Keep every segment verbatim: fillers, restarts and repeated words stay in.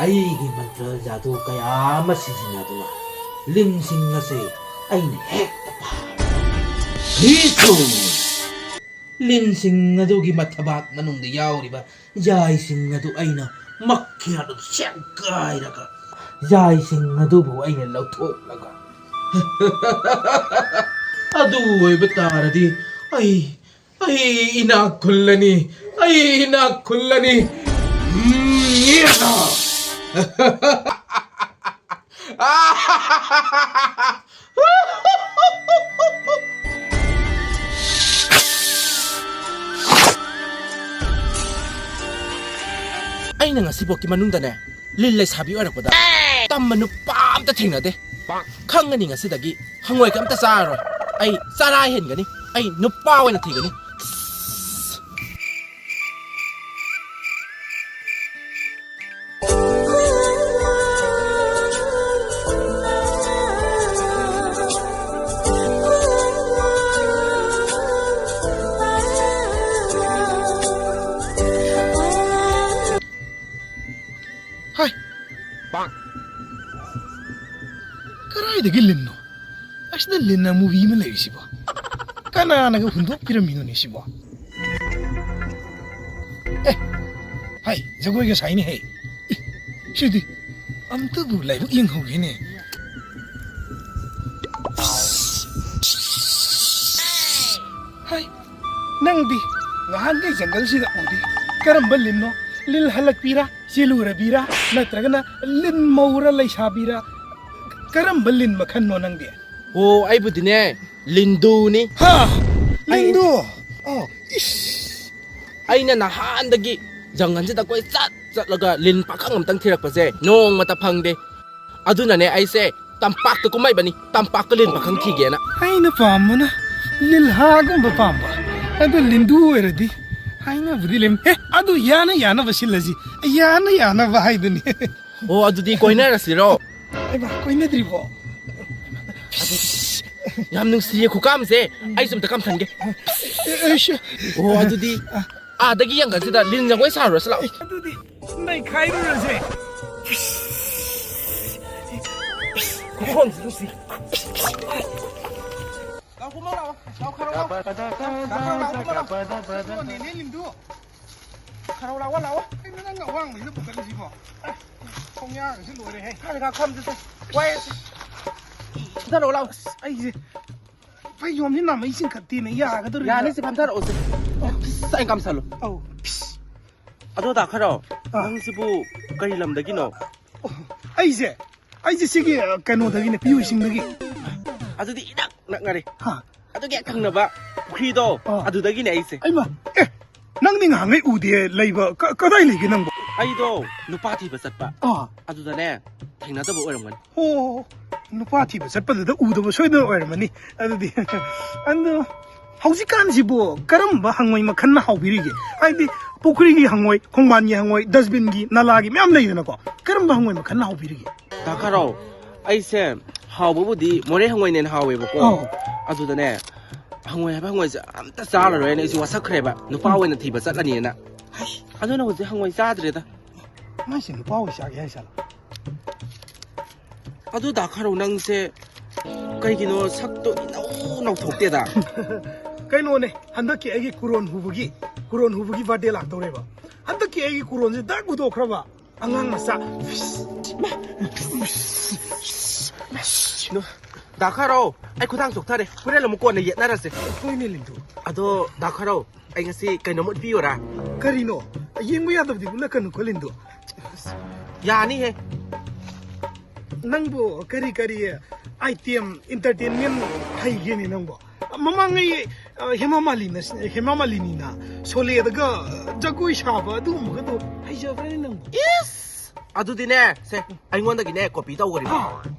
ꯑꯩꯒꯤ ꯃꯟꯇ꯭ꯔ ꯖꯥꯗꯨ ꯀꯌꯥ ꯑꯃ ꯁꯤꯖꯤꯟꯅꯗꯨꯅ ꯂꯤꯟꯁꯤꯡ ꯑꯁꯤ ꯑꯩꯅ ꯍꯦꯛꯇ ꯐꯥꯕ꯫ ꯂꯤꯟꯁꯤꯡ ꯑꯗꯨꯒꯤ ꯃꯊꯕꯥꯛ ꯃꯅꯨꯡꯗ ꯌꯥꯎꯔꯤꯕ ꯌꯥꯏꯁꯤꯡ ꯑꯗꯨ ꯑꯩꯅ ꯃꯈꯤꯌꯥꯗꯨ ꯁꯦꯒꯥꯏꯔꯒ ꯌꯥꯏꯁꯤꯡ ꯑꯗꯨꯕꯨ ꯑꯩꯅ ꯂꯧꯊꯣꯛꯂꯒ ꯑꯗꯨ ꯑꯣꯏꯕ ꯇꯥꯔꯗꯤ ꯑꯩ ꯑꯩ ꯏꯅꯥꯛ ꯈꯨꯜꯂꯅꯤ꯫ ꯑꯩ ꯏꯅꯥꯛ ꯈꯨꯜꯂꯅꯤ꯫ ꯎꯝ, ꯑꯩꯅ ꯉꯁꯤꯐꯥꯎꯒꯤ ꯃꯅꯨꯡꯗꯅꯦ, ꯂꯤꯟ ꯂꯩꯁꯥꯕꯤ ꯑꯣꯏꯔꯛꯄꯗ ꯇꯝꯕ ꯅꯨꯄꯥ ꯑꯝꯇ ꯊꯦꯡꯅꯗꯦ꯫ ꯈꯪꯉꯅꯤ ꯉꯁꯤꯗꯒꯤ ꯍꯪꯉꯣꯏꯒ ꯑꯝꯇ ꯆꯥꯔꯔꯣꯏ꯫ ꯑꯩ ꯆꯔꯥ ꯍꯦꯟꯒꯅꯤ꯫ ꯑꯩ ꯅꯨꯄꯥ ꯑꯣꯏꯅ ꯊꯤꯒꯅꯤ꯫ ꯍꯥꯏ, ꯀꯗꯥꯏꯗꯒꯤ ꯂꯤꯟꯅꯣ? ꯑꯁꯤꯗ ꯂꯤꯟ ꯑꯃꯨꯕꯤ ꯑꯃ ꯂꯩꯔꯤꯁꯤꯕꯣ? ꯀꯅꯥꯅꯒ ꯍꯨꯟꯗꯣꯛꯄꯤꯔꯝꯃꯤꯅꯣꯅꯦ ꯁꯤꯕꯣ? ꯑꯦ, ꯍꯥꯏ, ꯖꯒꯣꯏꯒ ꯁꯥꯏꯅꯦ ꯍꯦ꯫ ꯏ, ꯁꯤꯗꯤ ꯑꯝꯇꯕꯨ ꯂꯥꯏꯕꯛ ꯌꯦꯡꯍꯧꯒꯦꯅꯦ꯫ ꯍꯥꯏ, ꯅꯪꯗꯤ ꯉꯍꯥꯟꯈꯩ ꯖꯪꯒꯜꯁꯤꯗ ꯎꯗꯦ꯫ ꯀꯔꯝꯕ ꯂꯤꯟꯅꯣ? ꯂꯤꯜ ꯍꯜꯂꯛꯄꯤꯔꯥ? ꯆꯦꯜꯂꯨꯔꯕꯤꯔꯥ? ꯅꯠꯇ꯭ꯔꯒꯅ ꯂꯤꯟ ꯃꯧꯔ ꯂꯩꯁꯥꯕꯤꯔꯥ? ꯀꯔꯝꯕ ꯂꯤꯟ ꯃꯈꯜꯅꯣ ꯅꯪꯗꯤ? ꯑꯣ, ꯑꯩꯕꯨꯗꯤꯅꯦ, ꯂꯤꯟꯗꯨꯅꯤ꯫ ꯍꯥ? ꯑꯩ ꯂꯤꯟꯗꯨ? ꯑꯣ, ꯏꯁ! ꯑꯩꯅ ꯅꯍꯥꯟꯗꯒꯤ ꯖꯪꯒꯜꯁꯤꯗ ꯀꯣꯏꯆꯠ ꯆꯠꯂꯒ ꯂꯤꯟ ꯄꯥꯈꯪ ꯑꯝꯇꯪ ꯊꯤꯔꯛꯄꯁꯦ ꯅꯣꯡꯃꯇ ꯐꯪꯗꯦ꯫ ꯑꯗꯨꯅꯅꯦ ꯑꯩꯁꯦ ꯇꯝꯄꯥꯛꯇ ꯀꯨꯝꯃꯛꯏꯕꯅꯤ, ꯇꯝꯄꯥꯛꯇ ꯂꯤꯟ ꯄꯥꯈꯪ ꯊꯤꯒꯦꯅ꯫ ꯑꯩꯅ ꯄꯥꯝꯕꯅ ꯂꯤꯜꯍꯥꯒꯨꯝꯕ ꯄꯥꯝꯕ꯫ ꯑꯗꯨ ꯂꯤꯟꯗꯨ ꯑꯣꯏꯔꯗꯤ ꯍꯥꯏꯅꯕꯗꯤ ꯂꯩ꯫ ꯑꯦ, ꯑꯗꯨ ꯌꯥꯅ ꯌꯥꯅꯕ ꯁꯤꯜꯂꯁꯤ꯫ ꯌꯥꯅ ꯌꯥꯅꯕ ꯍꯥꯏꯗꯨꯅꯤ꯫ ꯑꯣ, ꯑꯗꯨꯗꯤ ꯀꯣꯏꯅꯔꯁꯤꯔꯣ? ꯑꯩꯃ, ꯀꯣꯏꯅꯗ꯭ꯔꯤꯕꯣ? ꯌꯥꯝ ꯅꯨꯡꯁꯤꯌꯦ ꯈꯨꯀꯥꯝꯁꯦ꯫ ꯑꯩꯁꯨ ꯑꯝꯇ ꯀꯥꯝꯊꯟꯒꯦ꯫ ꯑꯦ, ꯑꯦ, ꯁꯤ-, ꯑꯣ, ꯑꯗꯨꯗꯤ ꯑꯥꯗꯒꯤ ꯌꯦꯡꯒꯠꯁꯤꯗ ꯂꯤꯟ ꯖꯒꯣꯏ ꯁꯥꯔꯨꯔꯁꯤ ꯂꯥꯛꯑꯣ꯫ ꯑꯗꯨꯗꯤ ꯅꯩꯈꯥꯏꯔꯨꯔꯁꯦ꯫ ꯈꯨꯈꯣꯡꯁꯤ ꯅꯨꯡꯁꯤ꯫ ꯂꯥꯎ, ꯀꯨꯝꯃꯣ ꯂꯥꯎ꯫ ꯂꯥꯎ, ꯈꯔꯥꯎ ꯂꯥꯎ꯫ ꯂꯥꯎ, ꯈꯔꯥꯎ ꯂꯥꯎ, ꯀꯨꯝꯃꯣ ꯂꯥꯎ꯫ ꯅꯦꯅꯦ ꯂꯤꯟꯗꯨ꯫ ꯈꯔꯥꯎ ꯂꯥꯎ ꯂꯥꯎ꯫ ꯀꯩꯅꯣ ꯅꯪ ꯑꯋꯥꯡꯕꯁꯤꯗ ꯄꯨꯈꯠꯂꯤꯁꯤꯕꯣ? ꯑꯦ, ꯈꯣꯡꯌꯥꯒꯁꯦ ꯂꯣꯏꯔꯦꯍꯦ꯫ ꯈꯔ ꯈꯔ ꯈꯝꯁꯤꯁꯦ꯫ ꯋꯥꯏ꯫ ꯆꯠꯂꯣ ꯂꯥꯎ꯫ ꯑꯁ, ꯑꯩꯁꯦ ꯐꯩꯖꯣꯝꯁꯤ ꯅꯥꯃꯩ ꯆꯤꯡꯈꯠꯇꯦꯅꯦ, ꯌꯥꯒꯗꯧꯔꯤꯕ꯭ꯔꯥ? ꯌꯥꯅꯤ, ꯁꯤ ꯐꯝꯊꯔꯛꯑꯣꯁꯦ꯫ ꯑꯣ, ꯑꯁ, ꯑꯩ ꯀꯥꯝꯁꯜꯂꯨ꯫ ꯑꯧ꯫ ꯑꯗꯣ ꯗꯥ ꯈꯔꯥꯎ, ꯑꯥ꯫ ꯅꯪꯁꯤꯕꯨ ꯀꯔꯤ ꯂꯝꯗꯒꯤꯅꯣ? ꯑꯣ, ꯑꯩꯁꯦ, ꯑꯩꯁꯦ ꯁꯤꯒꯤ, ꯑ, ꯀꯩꯅꯣꯗꯒꯤꯅꯦ, ꯄꯤꯌꯨꯁꯤꯡꯗꯒꯤ꯫ ꯑꯗꯨꯗꯤ ꯏꯅꯛ ꯅꯛꯅꯔꯦ꯫ ꯍꯥ? ꯑꯗꯨꯒꯤ ꯍꯦꯛ ꯊꯪꯅꯕ ꯄꯨꯈ꯭ꯔꯤꯗꯣ, ꯑꯥ꯫ ꯑꯗꯨꯗꯒꯤꯅꯦ ꯑꯩꯁꯦ꯫ ꯑꯩꯃ, ꯑꯦ, ꯅꯪꯗꯤ ꯉꯍꯥꯟꯈꯩ ꯎꯗꯦ ꯂꯩꯕ, ꯀ-, ꯀꯗꯥꯏ ꯂꯩꯒꯦ ꯅꯪꯕꯣ? ꯑꯩꯗꯣ ꯅꯨꯄꯥ ꯊꯤꯕ ꯆꯠꯄ꯫ ꯑꯥ꯫ ꯑꯗꯨꯗꯅꯦ, ꯊꯦꯡꯅꯗꯕ ꯑꯣꯏꯔꯝꯒꯅꯤ꯫ ꯑꯣ, ꯅꯨꯄꯥ ꯊꯤꯕ ꯆꯠꯄꯗꯨꯗ ꯎꯗꯕ ꯁꯣꯏꯗꯅ ꯑꯣꯏꯔꯝꯃꯅꯤ꯫ ꯑꯗꯨꯗꯤ, ꯑꯗꯣ ꯍꯧꯖꯤꯛꯀꯥꯟꯁꯤꯕꯨ ꯀꯔꯝꯕ ꯍꯪꯉꯣꯏ ꯃꯈꯜꯅ ꯍꯥꯎꯕꯤꯔꯤꯒꯦ? ꯍꯥꯏꯗꯤ ꯄꯨꯈ꯭ꯔꯤꯒꯤ ꯍꯪꯉꯣꯏ, ꯈꯣꯡꯕꯥꯟꯒꯤ ꯍꯪꯉꯣꯏ, dustbin ꯒꯤ, ꯅꯂꯥꯒꯤ ꯃꯌꯥꯝ ꯂꯩꯗꯅꯀꯣ, ꯀꯔꯝꯕ ꯍꯪꯉꯣꯏ ꯃꯈꯜꯅ ꯍꯥꯎꯕꯤꯔꯤꯒꯦ? ꯗꯥ ꯈꯔꯥꯎ, ꯑꯩꯁꯦ ꯍꯥꯎꯕꯕꯨꯗꯤ ꯃꯣꯔꯦ ꯍꯪꯉꯣꯏꯅ ꯍꯦꯟꯅ ꯍꯥꯎꯋꯦꯕꯀꯣ꯫ ꯑꯧ꯫ ꯑꯗꯨꯗꯅꯦ, ꯍꯪꯉꯣꯏ ꯍꯥꯏꯕ ꯍꯪꯉꯣꯏꯁꯦ ꯑꯝꯇ ꯆꯥꯔꯔꯣꯏꯅ ꯑꯩꯁꯦ ꯋꯥꯁꯛꯈ꯭ꯔꯦꯕ꯫ ꯅꯨꯄꯥ ꯎꯝ꯫ ꯑꯣꯏꯅ ꯊꯤꯕ ꯆꯠꯂꯅꯤꯅ꯫ ꯍꯩ꯫ ꯑꯗꯨꯅ ꯍꯧꯖꯤꯛ ꯍꯪꯉꯣꯏ ꯆꯥꯗ꯭ꯔꯦꯗ꯫ ꯃꯥꯏꯁꯦ ꯅꯨꯄꯥ ꯑꯣꯏ ꯆꯥꯒꯦ ꯍꯥꯏꯖꯥꯠꯂꯣ? ꯑꯗꯨ ꯗꯥ ꯈꯔꯥꯎ, ꯅꯪꯁꯦ ꯀꯩꯒꯤꯅꯣ ꯁꯛꯇꯣ ꯏꯅꯧ ꯅꯧꯊꯣꯛꯇꯦꯗ? ꯀꯩꯅꯣꯅꯦ, ꯍꯟꯗꯛꯀꯤ ꯑꯩꯒꯤ ꯀꯨꯔꯣꯟ ꯍꯨꯕꯒꯤ, ꯀꯨꯔꯣꯟ ꯍꯨꯕꯒꯤ birthday ꯂꯥꯛꯇꯧꯔꯦꯕ꯫ ꯍꯟꯗꯛꯀꯤ ꯑꯩꯒꯤ ꯀꯨꯔꯣꯟꯁꯦ ꯗꯛ ꯍꯨꯗꯣꯛꯈ꯭ꯔꯕ꯫ ꯑꯉꯥꯡ ꯃꯆꯥ꯫ ꯗꯥ ꯈꯔꯥꯎ, ꯑꯩ ꯈꯨꯗꯥꯡ ꯆꯣꯛꯊꯔꯦ꯫ ꯍꯣꯔꯦꯟ ꯑꯃꯨꯛ ꯀꯣꯟꯅ ꯌꯦꯠꯅꯔꯁꯦ꯫ ꯍꯣꯏꯅꯦ, ꯂꯤꯟꯗꯨ꯫ ꯑꯗꯣ, ꯗꯥ ꯈꯔꯥꯎ, ꯑꯩ ꯉꯁꯤ ꯀꯩꯅꯣꯝ ꯎꯠꯄꯤꯌꯣꯔꯥ? ꯀꯔꯤꯅꯣ? ꯌꯦꯡꯕ ꯌꯥꯗꯕꯗꯤ ꯎꯠꯂꯛꯀꯅꯨꯀꯣ, ꯂꯤꯟꯗꯨ꯫ ꯌꯥꯅꯤꯍꯦ꯫ ꯅꯪꯕꯨ ꯀꯔꯤ ꯀꯔꯤ item entertainment ꯍꯩꯒꯦꯅꯦ ꯅꯪꯕꯨ? ꯃꯃꯥꯡꯉꯩ, ꯑ, ꯍꯦꯃꯥ ꯃꯥꯂꯤꯅ, ꯍꯦꯃꯥ ꯃꯥꯂꯤꯅꯤꯅ ꯁꯣꯂꯦꯗꯒ ꯖꯒꯣꯏ ꯁꯥꯕ ꯑꯗꯨꯒꯨꯝꯕꯒꯗꯣ ꯍꯩꯖꯕ꯭ꯔꯅꯦ ꯅꯪꯕꯨ? ꯏꯁ! ꯑꯗꯨꯗꯤꯅꯦ, ꯁꯦ, ꯑꯩꯉꯣꯟꯗꯒꯤꯅꯦ copy ꯇꯧꯈ꯭ꯔꯦ꯫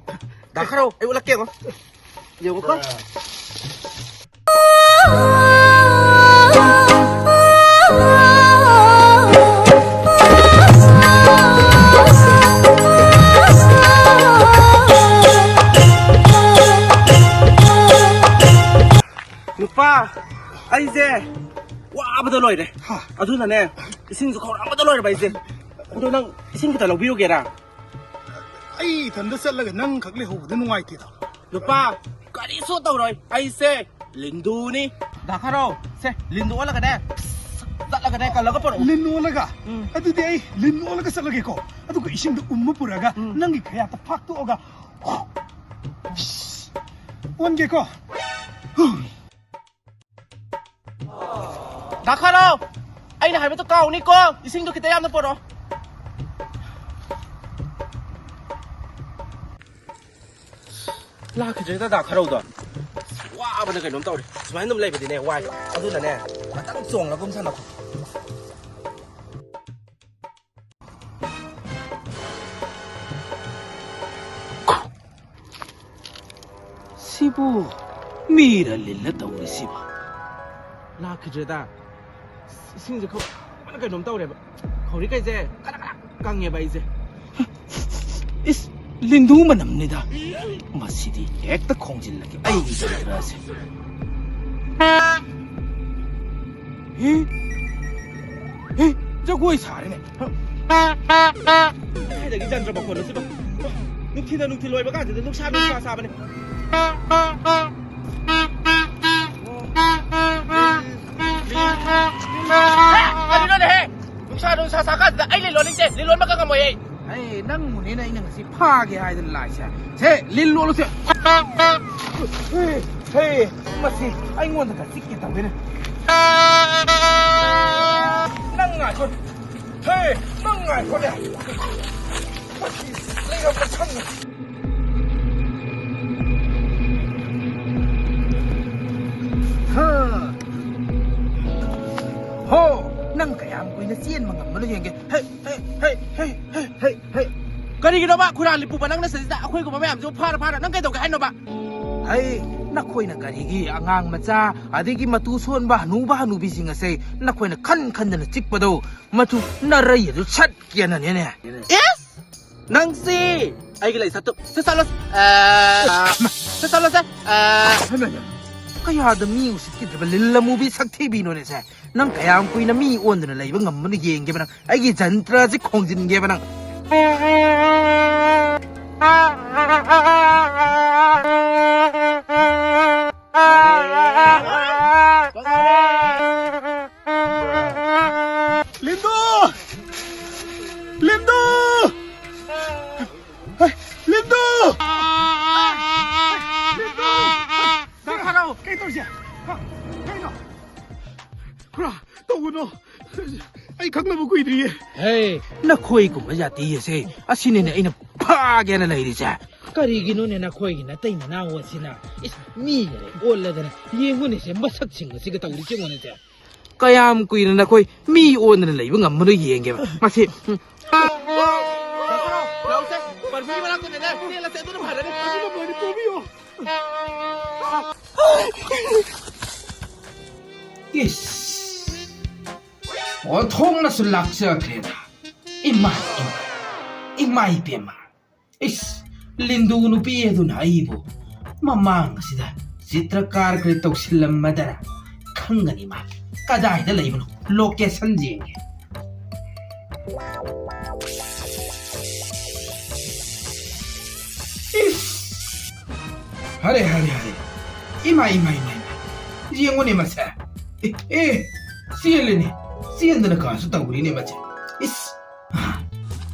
ꯗꯥ ꯈꯔꯥꯎ, ꯑꯩ ꯎꯠꯂꯛꯀꯦ ꯌꯦꯡꯉꯣ꯫ ꯌꯦꯡꯉꯨꯀꯣ꯫ ꯅꯨꯄꯥ, ꯑꯩꯁꯦ ꯋꯥꯕꯗ ꯂꯣꯏꯔꯦ꯫ ꯍꯥ꯫ ꯑꯗꯨꯅꯅꯦ, ꯏꯁꯤꯡꯁꯨ ꯈꯧꯔꯥꯡꯕꯗ ꯂꯣꯏꯔꯕ ꯑꯩꯁꯦ꯫ ꯑꯗꯣ ꯅꯪ ꯏꯁꯤꯡ ꯈꯤꯇ ꯂꯧꯕꯤꯔꯨꯒꯦꯔꯥ? ꯑꯩ ꯏꯊꯟꯗ ꯆꯠꯂꯒ ꯅꯪ ꯈꯛ ꯂꯩꯍꯧꯕꯗꯣ ꯅꯨꯡꯉꯥꯏꯇꯦꯗ꯫ ꯅꯨꯄꯥ, ꯀꯔꯤꯁꯨ ꯇꯧꯔꯣꯏ꯫ ꯑꯩꯁꯦ ꯂꯤꯟꯗꯨꯅꯤ꯫ ꯗꯥ ꯈꯥꯔꯣ, ꯁꯦ, ꯂꯤꯟꯗꯨ ꯑꯣꯜꯂꯒꯅꯦ, ꯆꯠꯂꯒꯅꯦ, ꯀꯜꯂꯒ ꯄꯨꯔꯛꯎ꯫ ꯂꯤꯟ ꯑꯣꯜꯂꯒ? ꯎꯝ꯫ ꯑꯗꯨꯗꯤ ꯑꯩ ꯂꯤꯟ ꯑꯣꯜꯂꯒ ꯆꯠꯂꯒꯦꯀꯣ꯫ ꯑꯗꯨꯒ ꯏꯁꯤꯡꯗ ꯎꯝꯃ ꯄꯨꯔꯒ ꯎꯝ꯫ ꯅꯪꯒꯤ ꯈꯌꯥꯠꯇ ꯐꯥꯛꯇꯣꯛꯑꯒ ꯑꯣꯟꯒꯦꯀꯣ꯫ ꯗꯥ ꯈꯥꯔꯣ, ꯑꯩꯅ ꯍꯥꯏꯕꯗꯣ ꯀꯥꯎꯅꯤꯀꯣ꯫ ꯏꯁꯤꯡꯗꯣ ꯈꯤꯇ ꯌꯥꯝꯅ ꯄꯨꯔꯛꯑꯣ꯫ ꯂꯥꯛꯈꯤꯗ꯭ꯔꯦꯗ ꯗꯥ ꯈꯥꯔꯧꯗꯣ꯫ ꯋꯥꯕꯅ ꯀꯩꯅꯣꯝ ꯇꯧꯔꯦ꯫ ꯁꯨꯃꯥꯏꯅ ꯑꯗꯨꯝ ꯂꯩꯕꯗꯤꯅꯦ ꯋꯥꯏ꯫ ꯑꯗꯨꯅꯅꯦ, ꯉꯥꯛꯇꯪ ꯆꯣꯡꯂꯒꯨꯝ ꯁꯥꯟꯅꯈꯣ꯫ ꯁꯤꯕꯨ ꯃꯤꯔ ꯂꯤꯜꯂ ꯇꯧꯔꯤꯁꯤꯕꯣ? ꯂꯥꯛꯈꯤꯗ꯭ꯔꯦꯗ꯫ ꯏꯁꯤꯡꯁꯦ ꯈꯔ ꯀꯩꯅꯣꯝ ꯇꯧꯔꯦꯕ꯫ ꯈꯧꯔꯤ ꯀꯩꯁꯦ ꯈꯔ ꯈꯔ ꯀꯪꯉꯦꯕ ꯑꯩꯁꯦ꯫ ꯏꯁ, ꯂꯤꯟꯗꯨ ꯃꯅꯝꯅꯤꯗ꯫ ꯃꯁꯤꯗꯤ ꯍꯦꯛꯇ ꯈꯣꯡꯖꯤꯜꯂꯒꯦ ꯑꯩꯒꯤ ꯖꯟꯇ꯭ꯔꯁꯦ꯫ ꯍꯤ? ꯍꯤ? ꯖꯒꯣꯏ ꯁꯥꯔꯦꯅꯦ꯫ ꯀꯗꯥꯏꯗꯒꯤ ꯖꯟꯇ꯭ꯔ ꯃꯈꯣꯟꯅꯣ ꯁꯤꯕꯣ? ꯅꯨꯡꯊꯤꯜꯗ ꯅꯨꯡꯊꯤꯜ ꯑꯣꯏꯕ ꯀꯥꯟꯁꯤꯗ ꯅꯨꯡꯁꯥ ꯅꯨꯡꯁꯥ ꯁꯥꯕꯅꯦ꯫ ꯀꯔꯤꯅꯣꯅꯦꯍꯦ? ꯅꯨꯡꯁꯥ ꯅꯨꯡꯁꯥ ꯁꯥ ꯀꯥꯟꯁꯤꯗ ꯑꯩ ꯂꯤꯟ ꯂꯣꯟꯅꯤꯡꯗꯦ, ꯂꯤꯟ ꯂꯣꯟꯕ ꯈꯪꯉꯝꯃꯣꯏ ꯑꯩ꯫ ꯑꯩ ꯅꯪꯕꯨꯅꯦꯅ ꯑꯩꯅ ꯉꯁꯤ ꯐꯥꯒꯦ ꯍꯥꯏꯗꯅ ꯂꯥꯛꯏꯁꯦ꯫ ꯁꯦ, ꯂꯤꯟ ꯂꯣꯜꯂꯨꯁꯦ꯫ ꯍꯦ, ꯍꯦ, ꯃꯁꯤ ꯑꯩꯉꯣꯟꯗꯒ ꯆꯤꯛꯀꯦ ꯇꯧꯋꯦꯅꯦ꯫ ꯅꯪ ꯉꯥꯏꯈꯣ꯫ ꯍꯦ, ꯅꯪ ꯉꯥꯏꯈꯣꯅꯦ꯫ ꯃꯁꯤ ꯂꯩꯔꯝꯕ ꯁꯪꯉꯦ꯫ ꯍꯥ꯫ ꯍꯣ, ꯅꯪ ꯀꯌꯥꯝ ꯀꯨꯏꯅ ꯆꯦꯟꯕ ꯉꯝꯕꯅꯣ ꯌꯦꯡꯒꯦ꯫ ꯍꯦ, ꯍꯦ, ꯍꯦ꯫ ꯀꯔꯤꯒꯤꯅꯣꯕ ꯈꯨꯔꯥ ꯂꯤꯄꯨꯕ ꯅꯪꯅ ꯁꯤꯗ ꯑꯩꯈꯣꯏꯒꯨꯝꯕ ꯃꯌꯥꯝꯁꯤꯕꯨ ꯐꯥꯔ ꯐꯥꯔ ꯅꯪ ꯀꯩꯗꯧꯒꯦ ꯍꯥꯏꯅꯣꯕ? ꯍꯩ, ꯅꯈꯣꯏꯅ ꯀꯔꯤꯒꯤ ꯑꯉꯥꯡ ꯃꯆꯥ, ꯑꯗꯒꯤ ꯃꯇꯨ ꯁꯣꯟꯕ ꯍꯅꯨꯕ ꯍꯅꯨꯕꯤꯁꯤꯡ ꯑꯁꯦ ꯅꯈꯣꯏꯅ ꯈꯟ ꯈꯟꯗꯅ ꯆꯤꯛꯄꯗꯣ, ꯃꯆꯨ ꯅꯔꯩ ꯑꯗꯨ ꯁꯠ ꯀꯦꯅꯅꯦꯅꯦ꯫ ꯏꯁ! ꯅꯪꯁꯤ ꯑꯩꯒꯤ ꯂꯩ ꯁꯠꯇꯨ ꯁꯠ ꯁꯠꯂꯣ꯫ ꯑ, ꯁꯠ ꯁꯠꯂꯣꯁꯦ꯫ ꯑ, ꯍꯩꯃꯥ, ꯍꯩꯃꯥ꯫ ꯀꯌꯥꯗ ꯃꯤ ꯎꯁꯤꯠꯈꯤꯗ꯭ꯔꯕ ꯂꯤꯜ ꯑꯃꯨꯕꯤ ꯁꯛꯊꯤꯕꯤꯅꯣꯅꯦ ꯁꯦ? ꯅꯪ ꯀꯌꯥꯝ ꯀꯨꯏꯅ ꯃꯤ ꯑꯣꯟꯗꯅ ꯂꯩꯕ ꯉꯝꯕꯅꯣ ꯌꯦꯡꯒꯦꯕ ꯅꯪ꯫ ꯑꯩꯒꯤ ꯖꯟꯇ꯭ꯔꯁꯦ ꯈꯣꯡꯖꯤꯟꯒꯦꯕ ꯅꯪ꯫ ꯂꯤꯟꯗꯨ! ꯂꯤꯟꯗꯨ! ꯍꯩ, ꯂꯤꯟꯗꯨ! ꯂꯤꯟꯗꯨ! ꯗꯥ ꯈꯥꯔꯣ! ꯀꯩ ꯇꯧꯔꯤꯁꯦ? ꯍꯥ? ꯀꯩꯅꯣ? ꯈꯨꯔꯥ, ꯇꯧꯒꯅꯣ꯫ ꯑꯩ ꯈꯪꯅꯕ ꯀꯨꯏꯗ꯭ꯔꯤꯌꯦ꯫ ꯍꯦ, ꯅꯈꯣꯏꯒꯨꯝꯕ ꯖꯥꯇꯤ ꯑꯁꯦ ꯑꯁꯤꯅꯤꯅꯦ ꯑꯩꯅ ꯐꯥꯒꯦꯅ ꯂꯩꯔꯤꯁꯦ꯫ ꯀꯔꯤꯒꯤꯅꯣꯅꯦ ꯅꯈꯣꯏꯒꯤ ꯅꯇꯩ ꯅꯅꯥꯎ ꯑꯁꯤꯅ? ꯏꯁ, ꯃꯤꯒ ꯑꯣꯜꯂꯗꯅ ꯌꯦꯡꯉꯨꯅꯦꯁꯦ, ꯃꯁꯛꯁꯤꯡ ꯑꯁꯤꯒ ꯇꯧꯔꯤꯁꯦ ꯌꯦꯡꯉꯨꯅꯦꯁꯦ꯫ ꯀꯌꯥꯝ ꯀꯨꯏꯅ ꯅꯈꯣꯏ ꯃꯤ ꯑꯣꯟꯗꯅ ꯂꯩꯕ ꯉꯝꯕꯅꯣ ꯌꯦꯡꯒꯦꯕ꯫ ꯃꯁꯤ, ꯎꯝ꯫ ꯂꯥꯛꯑꯣꯁꯦ, ꯄꯔꯐ꯭ꯌꯨꯝ ꯃꯅꯥꯛꯇꯨꯗꯅꯦ ꯆꯦꯜꯂꯁꯦ, ꯑꯗꯨꯅ ꯐꯔꯅꯤ꯫ ꯑꯗꯨꯅ ꯐꯔꯅꯤ, ꯄꯨꯕꯤꯌꯣ꯫ ꯏꯁ! ꯑꯣꯟꯊꯣꯛꯅꯁꯨ ꯂꯥꯛꯆꯈ꯭ꯔꯦꯗ꯫ ꯏꯃꯥ, ꯏꯃꯥ, ꯏꯃꯥ ꯏꯕꯦꯝꯃ꯫ ꯏꯁ, ꯂꯤꯟꯗꯨ ꯅꯨꯄꯤ ꯑꯗꯨꯅ ꯑꯩꯕꯨ ꯃꯃꯥꯡ ꯑꯁꯤꯗ ꯆꯤꯇ꯭ꯔꯀꯥꯔ ꯈꯔ ꯇꯧꯁꯤꯜꯂꯝꯃꯗꯅ ꯈꯪꯒꯅꯤ ꯃꯥ꯫ ꯀꯗꯥꯏꯗ ꯂꯩꯕꯅꯣ? ꯂꯣꯀꯦꯁꯟ ꯌꯦꯡꯒꯦ꯫ ꯏꯁ! ꯍꯔꯦ, ꯍꯔꯦ, ꯍꯔꯦ꯫ ꯏꯃꯥ, ꯏꯃꯥ, ꯏꯃꯥ, ꯏꯃꯥ꯫ ꯌꯦꯡꯉꯨꯅꯦ ꯃꯁꯦ꯫ ꯑꯦ, ꯑꯦ, ꯆꯦꯜꯂꯦꯅꯦ꯫ ꯆꯦꯟꯗꯅ ꯀꯥꯁꯨ ꯇꯧꯔꯤꯅꯦ ꯃꯁꯦ꯫ ꯏꯁ!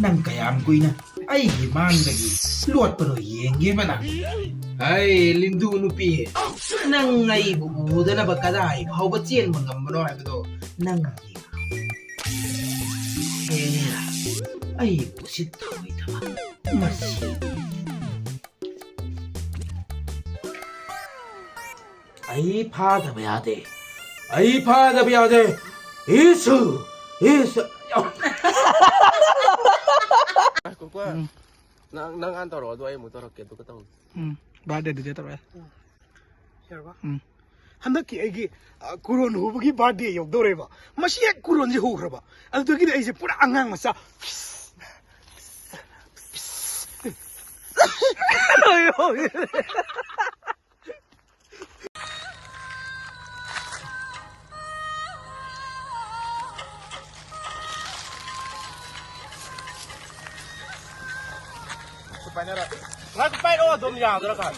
ꯅꯪ ꯀꯌꯥꯝ ꯀꯨꯏꯅ ꯑꯩꯒꯤ ꯃꯥꯡꯗꯒꯤ ꯂꯣꯠꯄꯅꯣ ꯌꯦꯡꯒꯦꯕ ꯅꯪ꯫ ꯍꯩ, ꯂꯤꯟꯗꯨ ꯅꯨꯄꯤ, ꯅꯪ ꯑꯩꯕꯨ ꯎꯗꯅꯕ ꯀꯗꯥꯏ ꯐꯥꯎꯕ ꯆꯦꯟꯕ ꯉꯝꯕꯅꯣ ꯍꯥꯏꯕꯗꯣ ꯅꯪ ꯌꯦꯡꯉꯨ꯫ ꯍꯦꯔꯥ, ꯑꯩꯕꯨ ꯎꯁꯤꯠꯊꯑꯣꯏꯗꯕ ꯃꯁꯤ꯫ ꯑꯩ ꯐꯥꯗꯕ ꯌꯥꯗꯦ꯫ ꯑꯩ ꯐꯥꯗꯕ ꯌꯥꯗꯦ꯫ ꯏꯁꯨ! ꯏꯁꯨ! ꯉꯥꯏꯈꯣꯀꯣ꯫ ꯎꯝ꯫ ꯅꯪ, ꯅꯪ ꯍꯥꯟꯅ ꯇꯧꯔꯛꯑꯣ, ꯑꯗꯨ ꯑꯩ ꯑꯃꯨꯛ ꯇꯧꯔꯛꯀꯦ, ꯑꯗꯨꯒ ꯇꯧꯅꯤ꯫ ꯎꯝ꯫ ꯕꯥꯔꯗꯦꯗꯨꯗꯤ ꯇꯧꯔꯛꯑꯦ꯫ ꯌꯥꯔꯕ? ꯎꯝ꯫ ꯍꯟꯗꯛꯀꯤ ꯑꯩꯒꯤ, ꯑ, ꯀꯨꯔꯣꯟ ꯍꯨꯕꯒꯤ ꯕꯥꯔꯗꯦ ꯌꯧꯗꯧꯔꯦꯕ꯫ ꯃꯁꯤ ꯍꯦꯛ ꯀꯨꯔꯣꯟꯁꯦ ꯍꯨꯈ꯭ꯔꯕ, ꯑꯗꯨꯗꯒꯤꯗꯤ ꯑꯩꯁꯦ ꯄꯨꯔꯥ ꯑꯉꯥꯡ ꯃꯆꯥ꯫ ꯄꯥꯏꯅꯔ꯫ ꯉꯥꯏꯈꯣ, ꯄꯥꯏꯔꯛꯑꯣ ꯑꯗꯨꯝ ꯌꯥꯗ꯭ꯔꯥ ꯈꯪ꯫